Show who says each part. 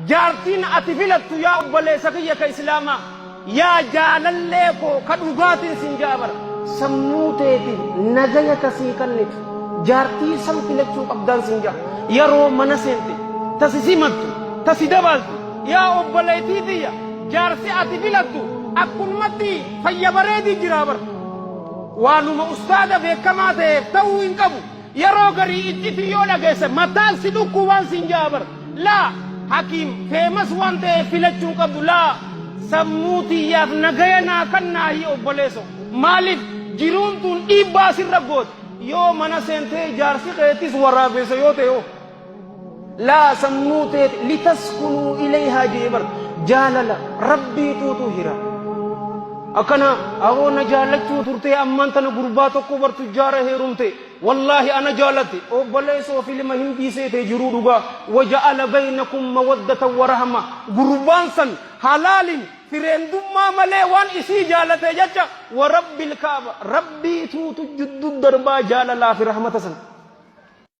Speaker 1: Jaartiin ati filattu yaa obboleessa kiyya ka islaamaa, yaa jaalallee koo ka dhugaatiin sin ja'a bar, sammuu teetiif nagaya ta sii kannitu jaartii san filachuu qabdaan sin ja'a. Yaroo mana seente ta si simattu, ta si dabaaltu, yaa obboleettii tiyya jaarsi ati filattu akkunumatti fayya bareedii jiraa bar. Waanuma ustaada beekamaa ta'eef ta'uu hin qabu. Yeroo garii iccitii yoo dhageesse mataan si dhukkubaan siin ja'a bar. Laa hakiim famous waan ta'eef filachuu hin qabdu laa sammuu tiyyaaf nagaya naa kannaahi obboleeso. Maaliif jiruun tun dhiibbaa sirra gooti. Yoo mana seentee jaarsi keetis waraabessa yoo ta'e hoo? Laa sammuu teeti litaskunuu ilayhaa jee bar jaalala rabbiituutu hira. Akkana aboo na jaallachuu turtee ammaan tana gurbaa tokko bar tujjaara heerumte wallaahi ana jaalatte obboleessoo filima hindii seetee jiruu dhugaa waja'ala baynakum mawaddatan wa rahma gurbaan san halaalin fireendummaa malee waan isii jaalate jecha wa rabbil kaaba rabbiituutu jiddu darbaa jaalalaa fi rahmata san.